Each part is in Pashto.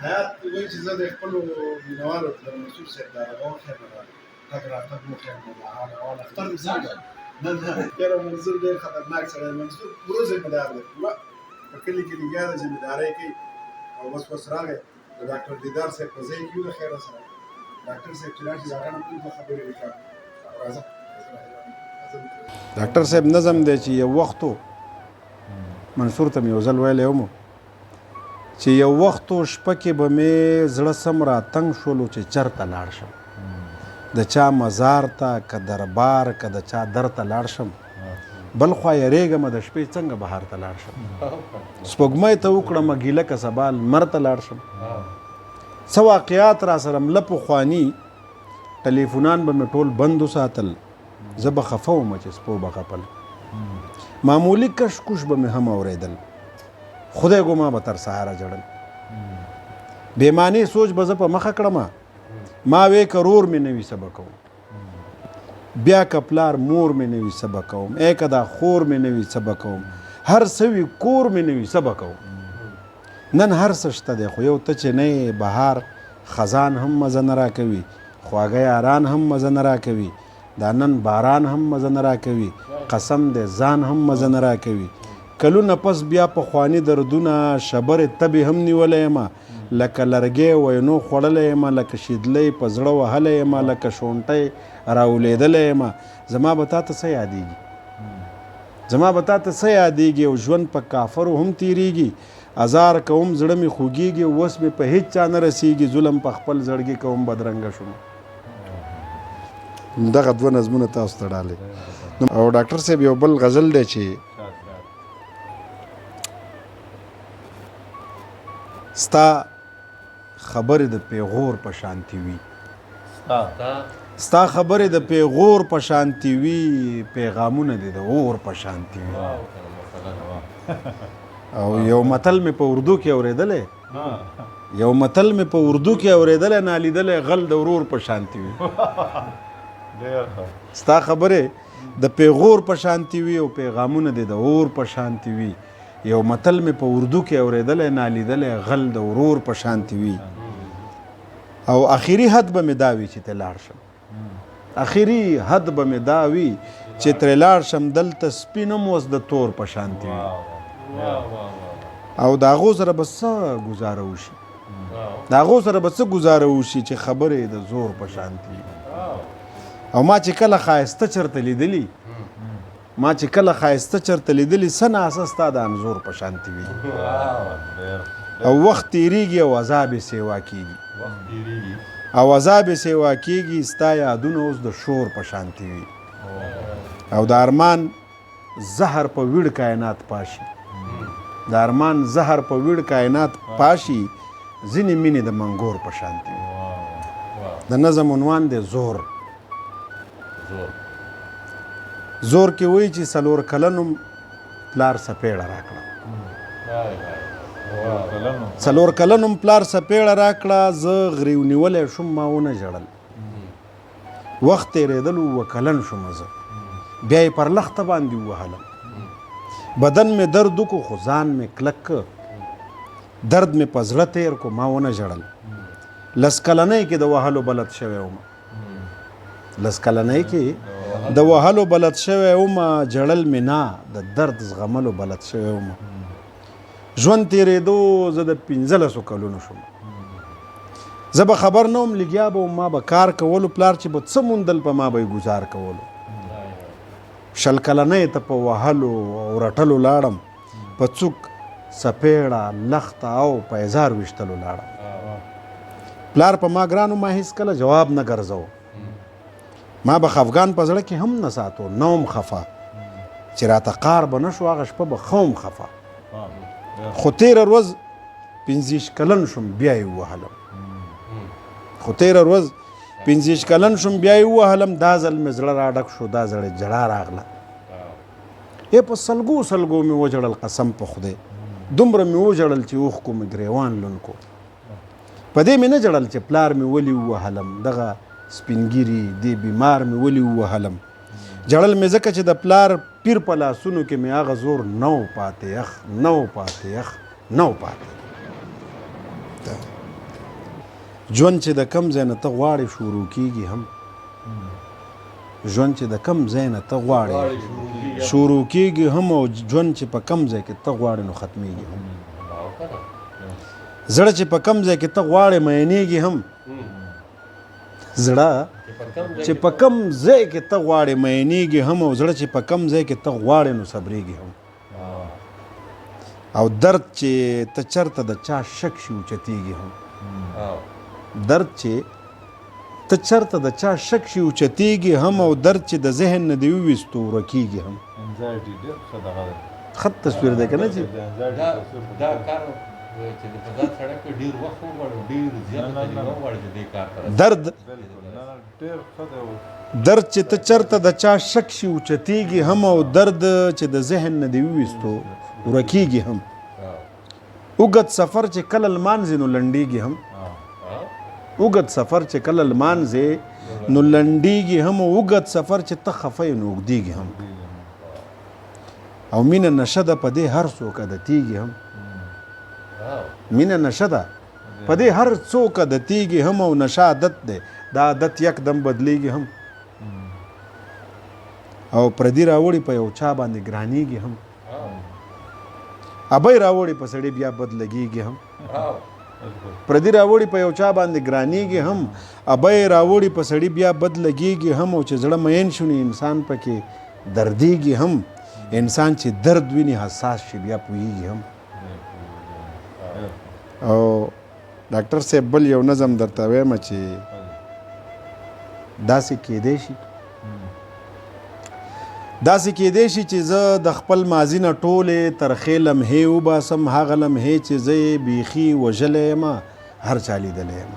حیات وایي چې زه د خپلو مینوالو د منصور صاحب دا هغه وښیم، تګ راتګ وښیم، دا حال احوال اختر مې څنګه. نه نه، یاره منصور ډېر خطرناک سړی دی. منصور پوره ذمه دار دی، پوره په کلي کې لګیا دی، ذمه دارۍ کوي. او بس اوس راغی د ډاکټر دیدار صاحب په ځای کې یو، د خیره سره ډاکټر صاحب چې راشي د هغه نه موږ دوه خبرې وکړو. راځه. ډاکټر صاحب نظم دی چې یو وخت منصور ته مې یو ځل ویلی وم چې یو وخت شپه کې به مې زړه سم راتنګ شولو چې چرته لاړ شم، د چا مزار ته که دربار که د چا در ته لاړ شم، بل خوا یریږم د شپې څنګه بهر ته لاړ شم، سپوږمۍ ته وکړم ګیله که سبا لمر ته لاړ شم. څه واقعات را سره مله پخواني ټلیفونان به مې ټول بند وساتل، زه به خفه وم چې سپو به غپل، معمولي کش کوش به مې هم اورېدل، خدای ګو ما به تر سهاره ژړل. بې معنی سوچ به زه په مخه کړم، ما وې که رور مې نه وي څه به کوم، بیا که پلار مور مې نه وي څه به کوم، ای که دا خور مې نه وي څه به کوم، هر څه وي کور مې نه وي څه به کوم. نن هر څه شته دی خو یو ته چې نه یې، بهار خزان هم مزه نه راکوي، خواږه یاران هم مزه نه راکوي، دا نن باران هم مزه نه راکوي، قسم دی ځان هم مزه نه راکوي. کلونه پس بیا پخواني دردونه شبرې تبې هم نیولی یم، لکه لرګی وینو خوړلی یم، لکه شیدلۍ په زړه وهلی یم، لکه شونټۍ راولېدلی یم. زما به تا ته څه یادېږي، زما به تا ته څه یادېږي، او ژوند په کافرو هم تېرېږي. ازار کوم زړه مې خوږېږي، وس مې په هیڅ چا نه رسېږي، ظلم په خپل زړګي کوم بدرنګه شوم. دغه دوه نظمونه تاسو ته ډالۍ. او ډاکټر صاحب یو بل غزل دی چې ستا خبرې د پیغور په شانتي وي، ستا خبرې د پیغور په شانتي وي، پیغامونه دې د اور په شانتي وي. او یو متل مې په اردو کې اورېدلی، یو متل مې په اردو کې اورېدلی، نالیدلی غل د ورور په شانتي وي. ستا خبرې د پیغور په شانتي وي او پیغامونه دې د اور په شانتي وي. یو متل مې په اردو کې اورېدلی، نالیدلی غل د ورور په شانتي وي. او اخیری حد به مې دا وي چې ته لاړ شم، اخیری حد به مې دا وي چې ترې لاړ شم، دلته سپین هم اوس د تور په شانتي وي. او د هغو سره به څه ګزاره وشي، د هغو سره به څه ګزاره وشي چې خبرې د زور په شانتي وي. او ما چې کله ښایسته چېرته لیدلي، ما چې کله ښایسته چېرته لیدلي، څه ناڅه ستا د انځور په شانتي وي. او وخت تېرېږي او عذاب یې سیوا کېږي، او عذاب یې سیوا کېږي، ستا یادونه اوس د شور په شانتي وي. او د ارمان زهر په ویړ کائنات پاشي، د ارمان زهر په ویړ کائنات پاشي، ځینې مینې د منګور په شانتي وي. د نظم عنوان دی زور. زور کې وایي چې څلور کلنم پلار څپېړه راکړه، څلور کلنم پلار څپېړه راکړه، زه غریو نیولی شوم ما ونه ژړل، وخت تېرېدل اووه کلن شوم زه، بیا یې پر لښته باندې ووهلم، بدن مې درد وکړو خو ځان مې کلک کړ، درد مې په زړه تېر کو ما ونه ژړل. لس کلنۍ کې د وهلو بلد شوی وم، لس کلنۍ کې د وهلو بلد شوی وم، ژړل مې نه د درد زغملو بلد شوی وم. ژوند تېرېدو زه د 15 کلونو شوم، زه به خبر نه وم، لګیا به وم، ما به کار کولو، پلار چې به څه موندل په ما به یې ګزار کولو. 20 کلنۍ ته په وهلو او رټلو لاړم، په څوک څپېړه لښته او پیزار ویشتلو لاړم. پلار په ما ګرانو، ما هیڅکله جواب نه ګرځاو، ما به خفګان په زړه کې هم نه ساتو، نه وم خفه چې راته قار به نه شو، هغه شپه به ښه وم خفه. خو تېره ورځ 25 کلن شوم بیا یې ووهلم، خو تېره ورځ 25 کلن شوم بیا یې ووهلم، دا ځل مې زړه راډک شو، دا زړه ژړا راغله، ای په سلګو سلګو مې وژړل، قسم په خدای دومره مې وژړل چې اوښکو مې ګریوان لوند کو. په دې مې نه ژړل چې پلار مې ولې ووهلم، دغه سپینګیري دې بیمار مې ولې ووهلم، جړل مې ځکه چې د پلار پیر په لاسونو کې مې هغه زور نه و پاتې، اخ نه و پاتې، اخ نه و پاتې. ژوند چې د کم ځای نه ته غواړې شروع کیږي هم، ژوند چې د کم ځای نه ته غواړې شروع کیږي هم، او ژوند چې په کم ځای کې ته غواړې نو ختمیږي هم. زړه چې په کم ځای کې ته غواړې مینېږي هم، زړه چې په کم ځای کې ته غواړې مینېږي هم، او زړه چې په کم ځای کې ته غواړې نو صبرېږي هم. او درد چې ته چرته د چا شک شي اوچتېږي هم، درد چې ته چرته د چا شک شي اوچتېږي هم، او درد چې د ذهن نه دې وویستو ورکېږي هم. ښه تصویر دی که نه؟ چې دا کار چې د فضا سړی کوي ډېر وخت وغواړي، ډېر زیاته تجربه وغواړي چې دې کار ته رسېږي. درد درد چې ته چرته د چا شک شي اوچتېږي هم، او درد چې د ذهن نه دې وویستو ورکېږي هم. اوږد سفر چې کله لمانځې نو لنډېږي هم، اوږد سفر چې کله لمانځې نو لنډېږي هم، او اوږد سفر چې ته خفه یې نو اوږدېږي هم. او مینه نشه ده په دې هر څوک عادتېږي هم، مینه نشه ده په دې هر څوک عادتېږي هم، او نشه عادت دی، دا عادت یکدم بدلېږي هم. او پردي راوړي په یو چا باندې ګرانېږي هم، ابۍ راوړي په سړي بیا بد لګېږي هم، پردي راوړي په یو چا باندې ګرانېږي هم، ابۍ راوړي په سړي بیا بد لګېږي هم. او چې زړه مین شو نو انسان پکې دردېږي هم، انسان چې درد ویني حساس شي بیا پوهېږي هم. او ډاکټر صاحب بل یو نظم درته وایم چې داسې کېدی شي، داسې کېدی شي چې زه د خپل ماضي نه ټولې ترخې لمحې وباسم، هغه لمحې چې زه یې بیخي وژلی یم، هر چا لیدلی یم.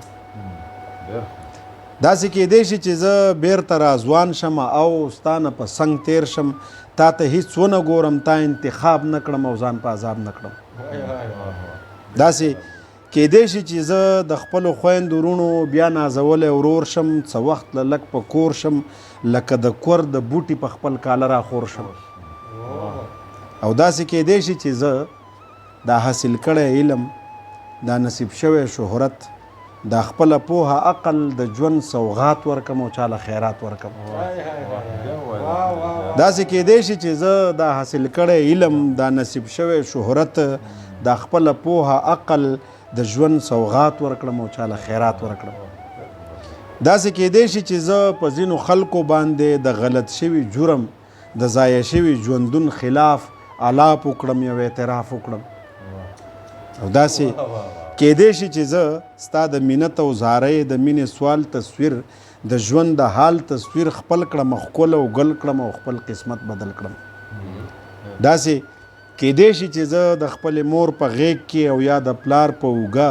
داسې کېدی شي چې زه بیرته را ځوان شم او ستا نه په څنګ تیر شم، تا ته هیڅ ونه ګورم، تا انتخاب نه کړم او ځان په عذاب نه کړم. داسې کېدی شي چې زه د خپلو خویندو وروڼو بیا نازولی ورور شم، څه وخت له لږ په کور شم، لکه د کور د بوټي په خپل کاله راخور شم. او داسې کېدی شي چې زه دا حاصل کړی علم، دا نصیب شوی شهرت، دا خپله پوهه عقل د ژوند سوغات ورکم او چاله خیرات ورکم. داسې کېدی شي چې زه دا حاصل کړی علم، دا نصیب شوی شهرت، دا خپله پوهه عقل د ژوند سوغات ورکړم او چاله خیرات ورکړم. داسې کېدی شي چې زه په ځینو خلکو باندې د غلط شوي جرم، د ضایع شوي ژوندون خلاف الاپ وکړم، یو اعتراف وکړم. او داسې کېدی شي چې زه ستا د مینت او زارۍ، د مینې سوال تصویر، د ژوند د حال تصویر خپل کړم، ښکل او ګل کړم او خپل قسمت بدل کړم. داسې کېدی شي چې زه د خپلې مور په غېږ کې او یا د پلار په اوږه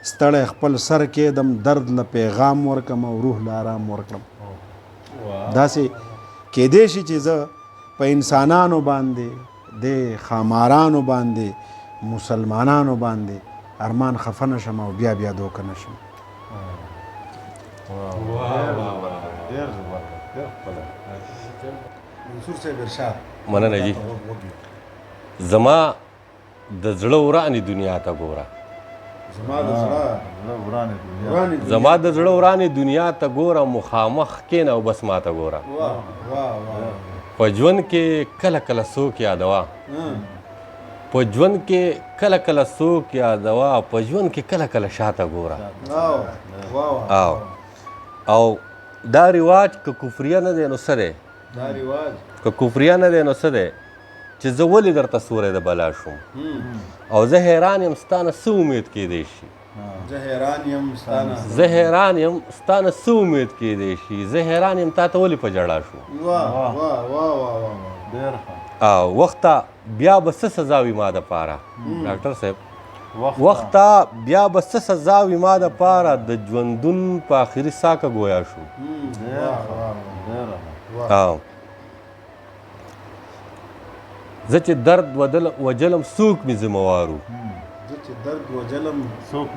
ستړی خپل سر کېدم، درد له پیغام ورکړم او روح له آرام ورکړم. داسې کېدی شي چې زه په انسانانو باندې، د خامارانو باندې، مسلمانانو باندې ارمان خفه نه شم او بیا بیا دوکه نه شم. منصور صاحب ارشاد. مننه جی. زما د زړه ورانې دنیا ته ګوره، زما د زړه زما د زړه ورانې دنیا ته ګوره، مخامخ کښېنه او بس ما ته ګوره. په ژوند کې کله کله څوک یادوه، په ژوند کې کله کله څوک یادوه، په ژوند کې کله کله شاته ګوره. او دا رواج که کفریه نه دی نو څه دی؟ دا رواج که کفریه نه دی نو څه دی؟ چې زه ولې درته سوری د بلا شوم، او زه حیران یم ستا نه څه امید کېدی شي، زه حیران یم ستا نه، زه حیران یم ستا نه څه امید کېدی شي، زه حیران یم تا ته ولې په ژړا شوم. واه واه واه واه واه، ډېر ښه. وخته بیا به څه سزا وي ما دپاره ډاکټر صاحب، وخته بیا به څه سزا وي ما دپاره، د ژوندون په آخري ساکه ګویا شو. زه چې درد وجلم څوک مې ذمه وارو،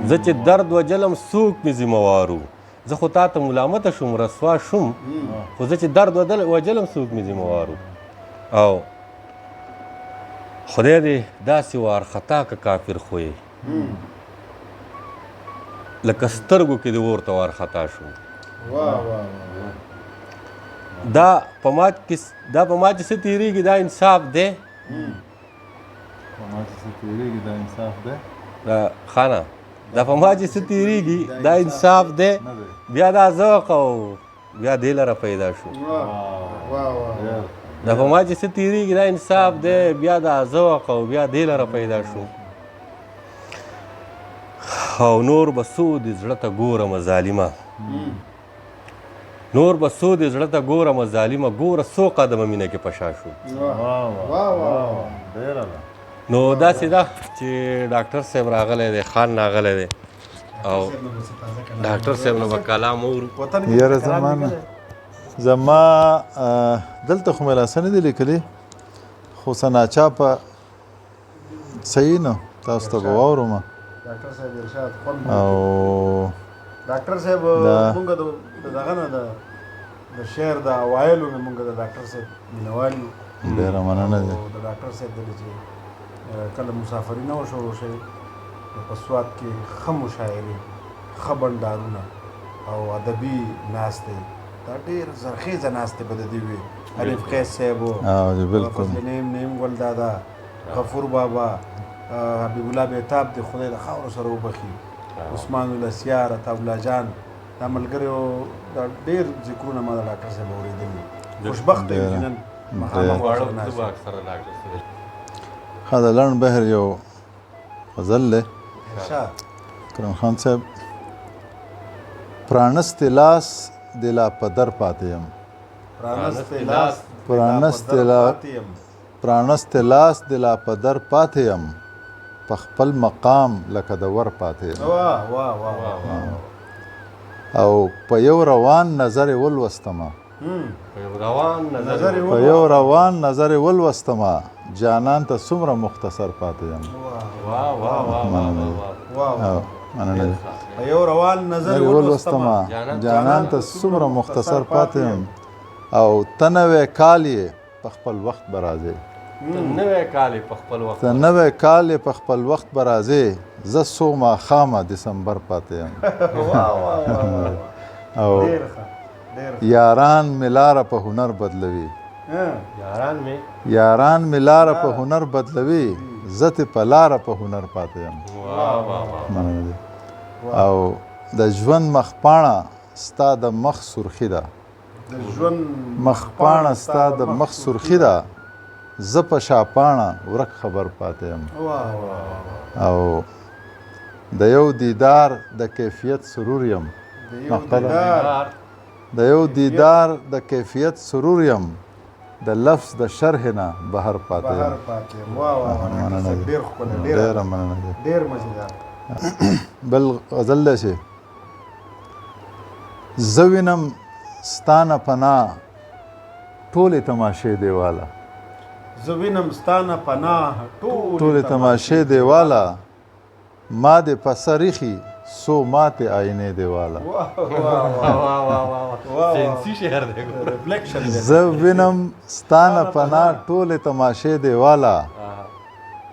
زه چې درد وجلم څوک مې ذمه وارو، زه خو تا ته ملامته شوم، رسوا شوم، خو زه چې درد وجلم څوک مې ذمه وار. او خدای دې داسې وارخطا که کافر خوې، لکه سترګو کې دې ورته وارخطا شوم. دا په ما کې دا په ما چې څه تېرېږي دا انصاف دی. په ما چې څه تېرېږي دا انصاف دی. خانه دا په ما چې څه تېرېږي دا انصاف دی، بیا دا ذوق او بیا دې لره پیدا شو. دا په ما چې څه تېرېږي دا انصاف دی، بیا دا ذوق او بیا دې لره پیدا شو. او نور به څو دې زړه ته ګورمه ظالمه، نور به څو دې زړه ته ګورمه ظالمه، ګوره څو قدمه مینه کې په شا شو. نو داسې ده چې ډاکټر صاحب راغلی دی، خان راغلی دی، او ډاکټر صاحب نه به کلام اورو. یاره زما دلته خو مې لا څه نه دي لیکلي، خو څه ناچاپه صحیح نو تاسو ته به واورم. ډاکټر صاحب ارشاد خوند. او ډاکټر صاحب مونږ د دغه نه د شعر د اوایلو نه مونږ د ډاکټر صاحب مینوال یو. ډېره مننه ده. د ډاکټر صاحب د چې کله مسافري نه وه شروع شوې، نو په سوات کې ښه مشاعرې، ښه بنډارونه او ادبي ناستې، دا ډېر زرخیزه ناستې به د دې وي. حنیف قیس صاحب و، فضل نعیم، نعیم ګل دادا، غفور بابا، حبیب الله بېتاب دې خدای د خاورو سره وبخښي، عثمان الاسیار، عطاالله جان، دا ملګریو دا ډېر ذکرونه ما د ډاکټر صاحب اورېدلي. خوشبخته یو چې نن مخامخ ورسره ناست یو. ښه، د لنډ بحر یو غزل دی. کرم خان صاحب، پرانستې لاس دې لا په در پاتې یم، پرانستې لاس دې لا په در پاتې یم، په خپل مقام لکه د ور پاتې یم. او په یو روان نظر یې ولوستمه، په یو روان نظر یې ولوستمه، جانان ته څومره مختصر پاتې یم. مننه. په یو روان نظر یې ولوستمه، جانان ته څومره مختصر پاتې یم. او ته نوی کال یې په خپل وخت به راځې، ته نوی کال یې په خپل وخت، ته نوی کال یې په خپل وخت به راځې، زه څو ماښامه دسمبر پاتې یم. او یاران مې لاره په هنر بدلوي، یاران مې لاره په هنر بدلوي، زه ترې په لاره په هنر پاتې یم. مننه. او د ژوند مخپاڼه ستا د مخ سرخي ده، مخپاڼه ستا د مخ سرخي ده، زه په شاپاڼه ورک خبر پاتې یم. او د یو دیدار د کیفیت سرور یم، د یو دیدار د کیفیت سرور یم، د لفظ د شرح نه بهر پاتې یم. ډېره مننه. ډېر مزیدار. بل غزل دی چې زه وینم ستا نه پناه ټولې تماشې دیواله، زه وینم ستا نه پناه ټولې تماشې دیواله، ما دې په سر ایښي څو ماتې آینې دیواله. زه وینم ستا نه پناه ټولې تماشې دیواله،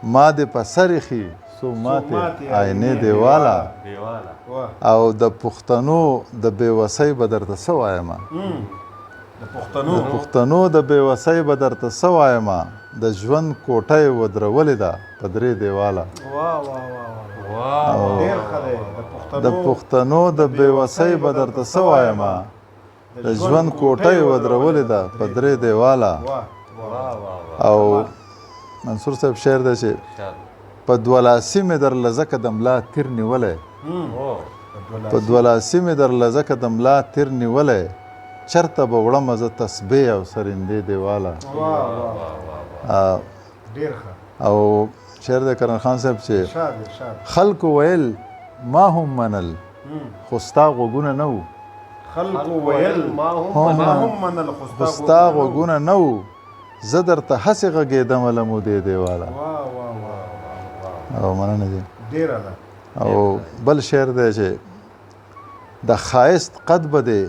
ما دې په سر ایښي څو ماتې آینې دیواله. او د پښتنو د بېوسۍ به درته څه وایمه، د پښتنو د بېوسۍ به درته څه وایمه، د ژوند کوټه یې ودرولې ده په درې دیواله. د پښتنو د بېوسۍ به درته څه وایمه، د ژوند کوټه یې ودرولې ده په درې دیواله. او منصور صاحب شعر دی چې په دولاسي مې درله ځکه د ملا تیر نیولی، په دولاسي مې درله ځکه د ملا تیر نیولی، چرته به وړمه زه تسبیح او سرندې دیواله. او شعر دی کرن خان صاحب چې خلکو ویل ما هم منل، خو ستا غوږونه نه وو، خلکو ویل ما هم منل، خو ستا غوږونه نه وو، زه درته هسې غږېدمه له مودې دیواله. او مننه دي. ډېره ده. او بل شعر دی چې د ښایست قد به دې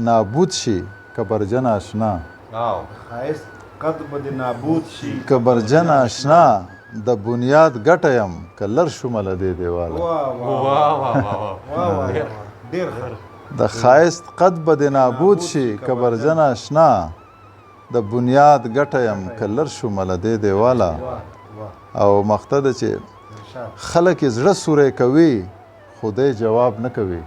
نابود شي کبرجن آشنا. ښایست قد به دې نابود شي کبرجن آشنا، د بنیاد ګټه یم که لر شومه له دې دیواله. ډېر ښه. د ښایست قد به دې نابود شي کبرجن آشنا، د بنیاد ګټه یم که لر شومه له دې دیواله. او مقطع ده چې خلک یې زړه سوری کوي خو دی جواب نه کوي.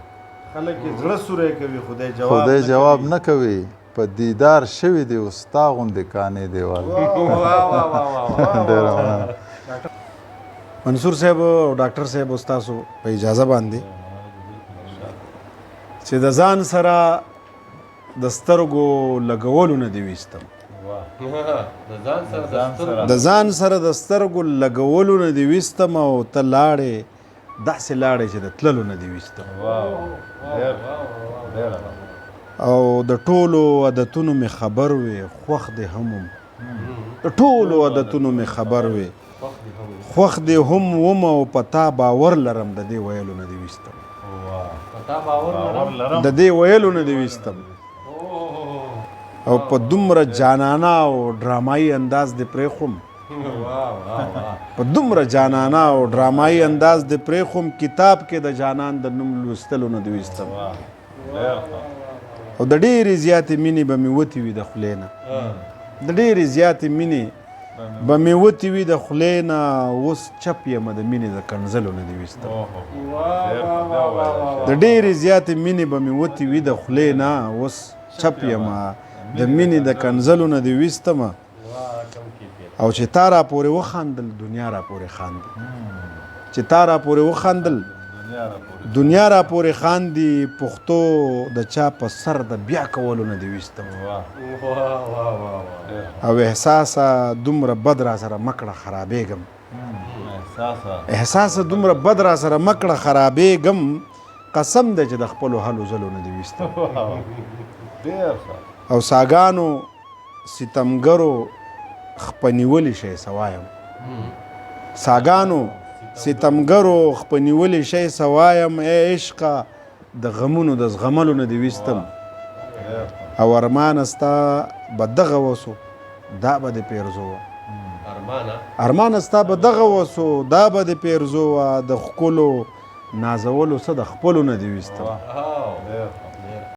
خلک یې زړه سوری کوي خو دی جواب خو دی جواب نه کوي. په دیدار شوي دي اوس ستا غوندې کانې دیوال. ډېره مننه. منصور صاحب او ډاکټر صاحب ستاسو په اجازه باندې چې د ځان سره د سترګو لګولو نه دی ویستم، د ځان سره د سترګو لګولو نه دی ویستم، او ته لاړې داسې لاړې چې د تللو نه دی ویستم. او د ټولو عادتونو مې خبر وې، خوښ دې هم وم، د ټولو عادتونو مې خبر وې، خوښ دې هم وم، او په تا باور لرم، د دې ویلو نه دی ویستم، د دې ویلو نه دی ویستم. او په دومره جانانه او ډرامایي انداز دې پرېښوم، په دومره جانانه او ډرامایي انداز دې پرېښوم، کتاب کې د جانان د نوم لوستلو نه دی ویستم. او د ډېرې زیاتې مینې به مې وتې وي د خولې نه، د ډېرې زیاتې مینې به مې وتې وي د خولې نه، اوس چپ یم د مینې د کنځلو نه دی ویستم. د ډېرې زیاتې مینې به مې وتې وي د خولې نه، اوس چپ یم د مینې د کنځلو نه دی ویستم. او چې تا را پورې وخاندل دنیا را پورې خاندي، چې تا را پورې وخاندل دنیا را پورې خاندي، پښتو د چا په سر د بیا کولو نه دی ویستم. او احساسه دومره بد را سره مکړه خرابېږم، احساسه دومره بد را سره مکړه خرابېږم، قسم دی چې د خپلو هلو ځلو نه دی ویستم. او ساګانو ستمګرو خپنیولی شی سوایم، ساګانو ستمګرو خپنیولی شی سوایم، ای عشقه د غمونو د زغملو نه دی ویستم. او ارمانه ستا به دغه وسو دا به دې پیرزو وه، ارمانه ستا به دغه وسو دا به دې پیرزو وه، د ښکلو نازولو څه د خپلو نه دی ویستم.